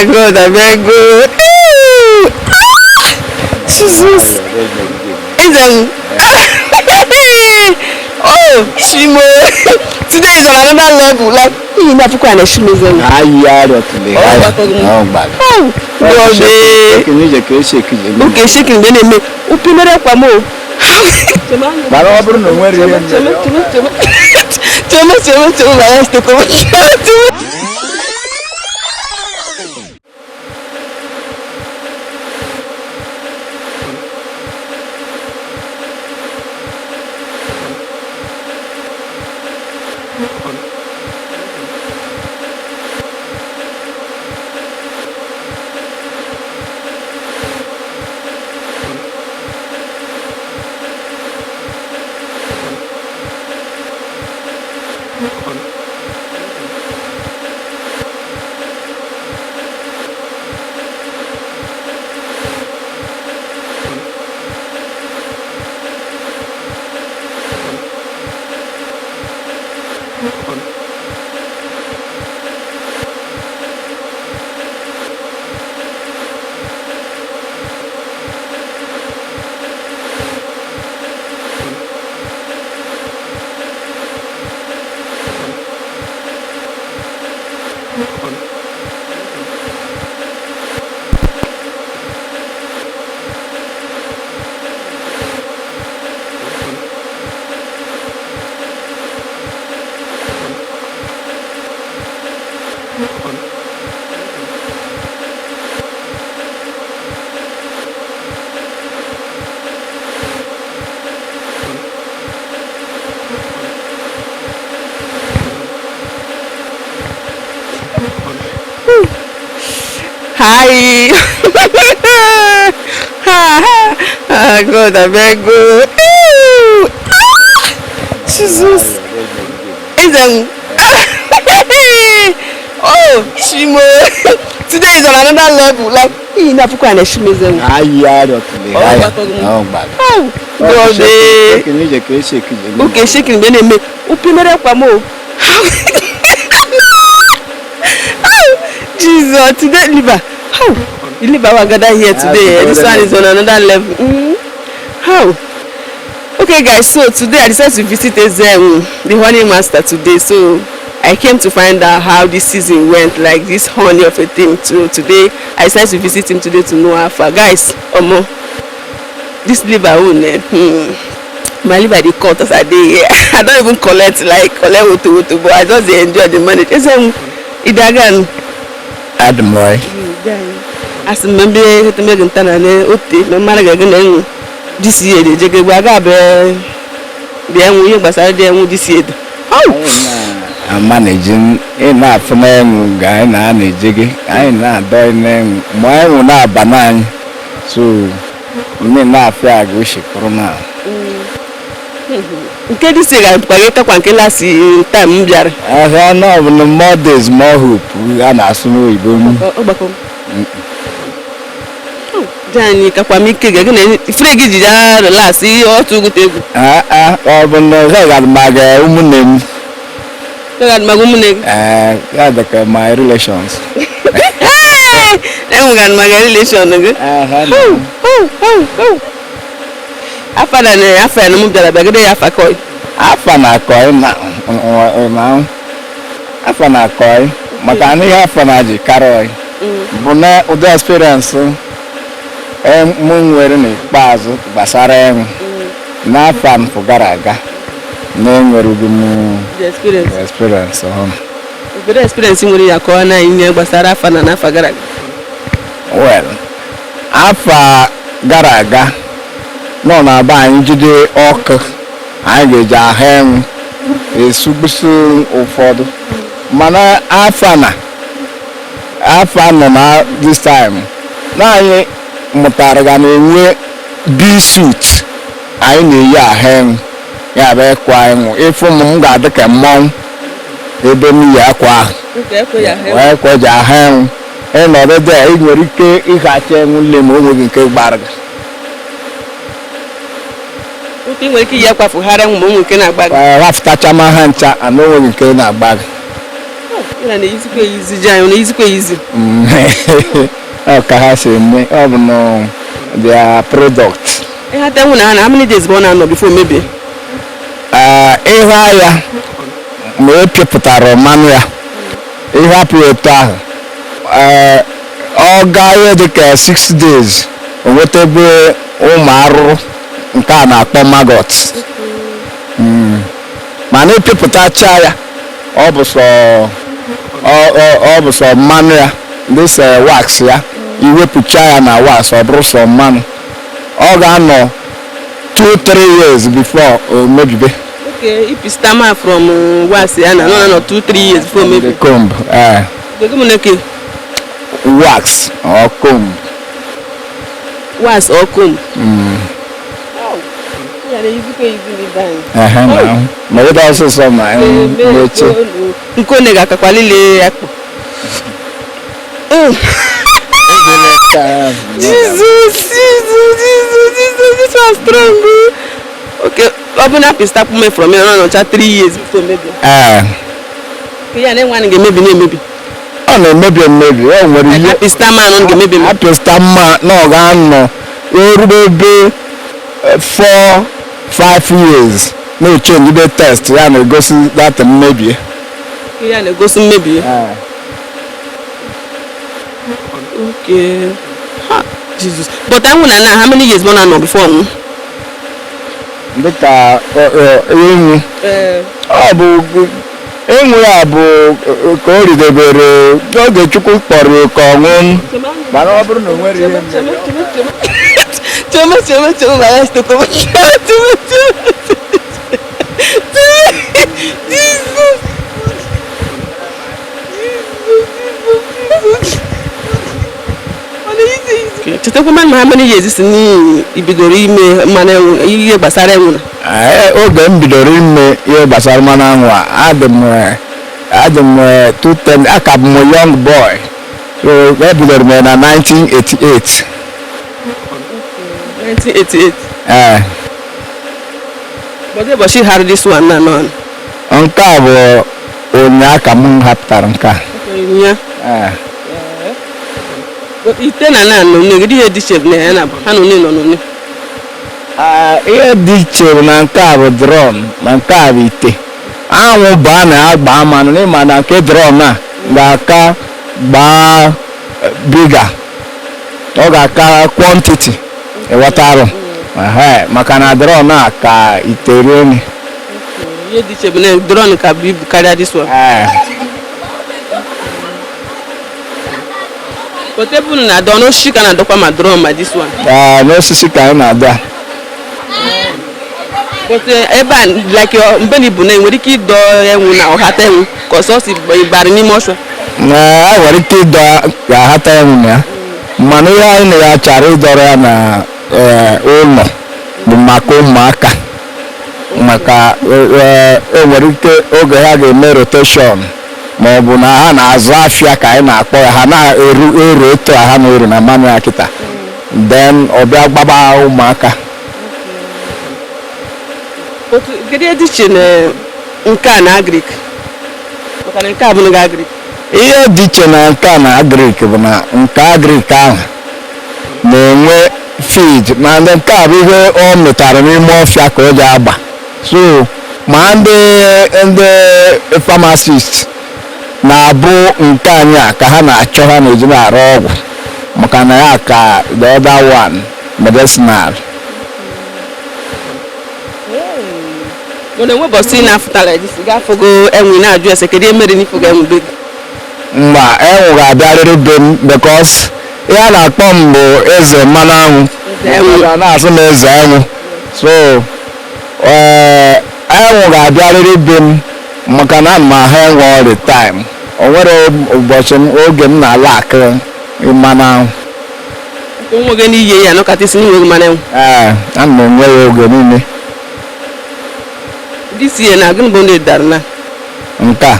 God, abeg o. Ah! Jesus. Eze m. Oh, Chimo. Today is on another level. Like, you know, Africa and Eshim Eze m. Oh, God. Eh. Okay, shaking mgbe na-eme. Upi mere kwa m o. Mana ọ bụrụ na o nwere ihe mere, Cheme, cheme, cheme. Cheme, cheme, cheme, my eyes take over. Cheme. Hi. Ah, God, abeg o. Ah! Jesus. Eze m. Oh, Chimo. Today is on another level. Like, you know, Africa and Eshim Eze m. Oh, God. Eh. Okay, shaking mgbe na-eme. Upi mere kwa m o. Oh, Jesus, today liver. How? The liver we gather here today. Eh, this one is on another level. How? Okay, guys, so today I decided to visit Ezem, the honey master today. So I came to find out how this season went, like this honey of a thing. So today I decided to visit him today to know how far. Guys, omo, this liver own, eh, My liver dey cut as I dey here. I don't even collect like collect woto woto, but I just dey enjoy the money. Ezem, Idagan. Adịm Asị m mgbe etemegị nta na ne ote na mmadụ ga-ege na enwu disi ede jege gba aga bịa bịa enwu ihe gbasara dị enwu disi ede. Oh! Ama na-eji ị na-afụ n'enwu ga anyị na na-eje gị anyị na-adọ n'enwu mgbe enwu na-aba n'anyị so mme na-afịa aga uche kwụrụ na Nke disi ga-abụkwa gị kakwa nke last time m bịara. Ahịa na ọ bụ na more days more hope a na-asụ n'oyibo m. Ọgbakọ. Dị anyị kakwa m ike ga gị na ifere gị ji ya relax ihe otu ugute egwu. Ah, ah, ọ bụ na ọ gaghị maga ụmụnne m. Gaghị maga ụmụnne gị. Ee, ya dị ka my relations. Enweghị maga relation gị. Afa na afa na m bịara bịa gide ya afa kọị. Afa na-akọị na na afa na-akọị maka na ihe afa na ji karọị bụ na ụdị experience m nwere n'ikpeazụ gbasara enwe n'afọ mfụ gara aga na enwerughị m The experience. experience ọhụrụ. Obodo experience nwere ya kọọ na ihe gbasara afa na n'afọ gara aga. Well, afọ gara aga nọ na-aba anyị jide ọkụ anyị ga-eji ahụ enwe esugbusu ụfọdụ mana afọ na afọ nọ na this time na anyị mụtara ga na-enwe bee suit anyị na-eyi ahụ enwe ya bụ ịkwa enwe ịfụ m m ga-adị ka mmọnwụ ebe m yi akwa ahụ wee kwa ji ahụ enwe ịnọdụ dị ị nwere ike ịghachi enwe nle ma o nweghị nke gbara gị. Ị nwere ike iyi akwa fụgharịa nwa ma ụmụ nke na-agba gị. Rafụtacha ma ha ncha ana onweghị nke na-agba gị. Ya na-eyizikwa eyizi ji anyị, ọ na-eyizikwa eyizi. Ọ ka ha si eme, ọ bụ na their product. Ịhata enwu na ha na how many days bụ ọ na-anọ before mebie? Ịhụ ya ma e pịpụtara mmanụ ya, ịhapụ ya etu ahụ, ọ gaa ihe dịka 6 days, o nweta ebe ụmụ arụrụ nke a na-akpọ maggot. Mana ịpịpụtacha ya, ọ bụ sọ mmanụ ya, this wax ya, iwepụcha ya na wax, ọ bụrụ sọ mmanụ, ọ ga-anọ 2-3 years before o mebibe. Okay, ipista ma from wax ya na nọ 2-3 years before The mebie. comb, Gị wax or comb. Wax or comb. Ya na-eyizikwa eyizi n'ebe anyị. Ehe, na ma ịda ọsịsọ ma meche. Nke one ga-akakwa lile ya kpọ. Oh. Jesus, Jesus, Jesus, Jesus, this one strong. Oh. Okay, ọ bụ na pista kpume from here, ọ nọcha 3 years before mebie. Ee. Ka ya na-enwe anyị ga-emebi na-emebi. Ọ na-emebi emebi, o nwere ihe. Apịsta ma anọ ga-emebi emebi. Apịsta mma na ọ ga-anọ erube ebe 4-5 years na-echenji the test ya na-egosi that mmebie. Ka ya na-egosi mmebi ya. Okay. Ha, Jesus. But enwu na how many years bụ ọ na-anọ before ọnwụ? Dịka enwu, ọ bụ enwu ya bụ ka o ridebere oge Chukwu kpọrọ ka ọ ṅụọ, mana ọ bụrụ na o nwere ihe mere. Cheme, cheme, cheme, my eyes to come. Cheme, cheme, cheme. Jesus. Jesus, Jesus, Jesus. Chetakwa ma how many years si n'ihi ibidoro ime mmanụ enwu, ihe gbasara enwu na? Oge m bidoro ime ihe gbasara mmanụ anwụ a, adị m 210, aka bụ m young boy, so ebidoro m ya na 1988. 1988. Ee. But ụbọchị hara this one na nọ. Nke a bụ ụnyaa ka m hapụtara nke a. Ya. Ee. But ite na nọ nne gị, ihe dị iche bụ na ya na ha nọ nne nọ nne. Ihe dị iche bụ na nke a bụ drum na nke a bụ ite. Anwụ baa na agba mmanụ n'ịma na nke drum a ga-aka gbaa bigger, ọ ga-aka quantity, ịghọtarụ? Ehe, maka na drum a ka ite rie nri. Ihe dị iche bụ na drum ka bụ ibu karịa this one. Ee. But ebe unu na-adọ n'osisi ka na-adọkwa ma drum ma this one. Ee, n'osisi ka anyị na-adọ a. But ebe a like mgbe na ibu na enwere ike ịdọ enwu na ọhata enwu ka ọsọ si ịbarị n'ime ọsọ. Na a nwere ike ịdọ ga-ahata enwu na ya, mana ihe anyị na-achara ịdọrọ ya na ụlọ bụ maka ụmụaka, maka e nwere ike oge ha ga-eme rotation ma ọ bụ na ha na-azụ afịa ka anyị na-akpọ ya, ha na-eru eru etu a ha na-eru na mmanụ ya kịta, then ọ bịa gbaba ụmụaka. But kedu ihe dị iche na nke a na agric? Maka na nke a bụ nga agric. Ihe dị iche na nke a na agric bụ na nke agric ahụ na-enwe feed, ma ndị nke a bụ ihe ọ mịtara n'ime ọfịa ka o ji agba, so ma ndị pharmacist na-abụ nke anyị a ka ha na-achọ, ha na-eji na-arụ ọgwụ, maka na ya ka the other one medicinal. Mana enwe bọsị ị na-afụta like this, ị ga-afụgo enwe na-ajụ ese kedu ihe mere n'ifụgo enwe be gị? Mgbe enwụ ga-abịarịrị be m, because ihe a na-akpọ m bụ eze mmanụ anwụ. Eze enwụ. A na-asị m eze enwụ, so enwụ ga-abịarịrị be m maka na ana m ahụ enwe all the time. O nwere ụbọchị m oge m na-ala akụ mmanụ anwụ. Nwa gị n'iyi ya nọkata isi n'inweghị mmanụ enwe. Ee, ana m enwe ya oge niile. This year na gịnị bụ ndị dara na? Nke a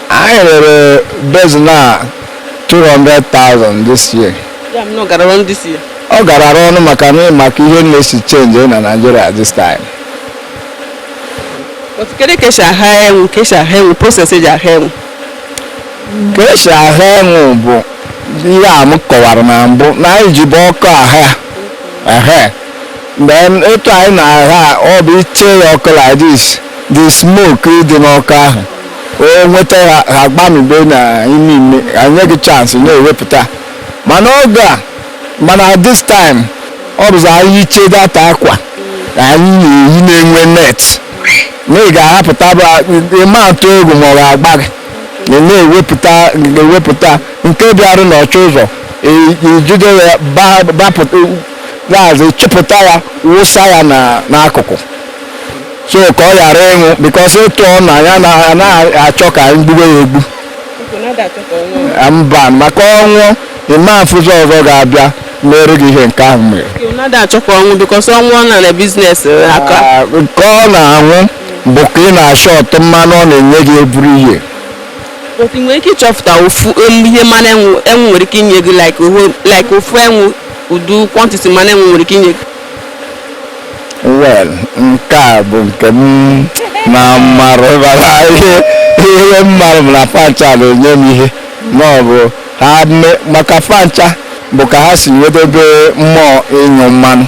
anyị rere bezina 200,000 this year. Ya m na ọ gara ọrụ this year. Ọ gara ọnụ maka na maka ihe na-esi change na Nigeria this time. But kedu ka esi aha enwu, ka esi aha enwu, process eji aha enwu? Ka esi ahụ enwụ bụ ihe a m kọwara na mbụ, na anyị jibu ọkụ ahụ ya. Ehe, then etu anyị na-agha, ọ bụ iche ya ọkụ like this, the smoke dị n'ọkụ ahụ o nweta ha, ha gbamibe na ime ime, anyị gị chance na-ewepụta. Mana oge a, mana this time, ọ bụzi anyị iche data akwa anyị na-eyi na-enwe net na ị ga-ahapụta bụ ịma atụ egwu ma ọ ga-agba gị. Ị na-ewepụta, ewepụta nke bịarụ n'ọchụ ụzọ, ijide ya, bapụta na-azụ, chịpụta ya, wụsa ya na n'akụkụ, so ka ọ ghara ịnwụ, because ịtụ ọ na ya anaghị achọ ka anyị gbube ya egbu. Mba, maka ọnwụ, ịma afụzọ ọzọ ga-abịa mere gị ihe nke ahụ mere. Nada achọ ka ọnwụ, because ọnwụ na na business aka. Ah, nke ọ na-anwụ bụ ka ị na-achọ ọtụ mmanụ ọ na-enye gị eburu ihe. But ị nwere ike ịchọpụta ofu ihe mmanụ enwụ nwere ike inye gị, like like ofu enwụ, ụdị quantity mmanụ enwụ nwere ike inye gị? Well, nke a bụ nke m na mmarụ, mana ihe m marụ bụ na fancha na-enye m ihe, ma ọ bụ ha maka fancha bụ ka ha si nwedebe mmụọ ịnyụ mmanụ.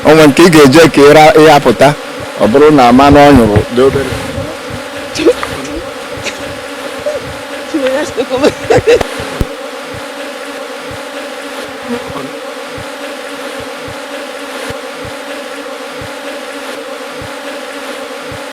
Onwe nke ị ga-eje ka ịrapụta, ọ bụrụ na mmanụ ọ nyụrụ dị obere.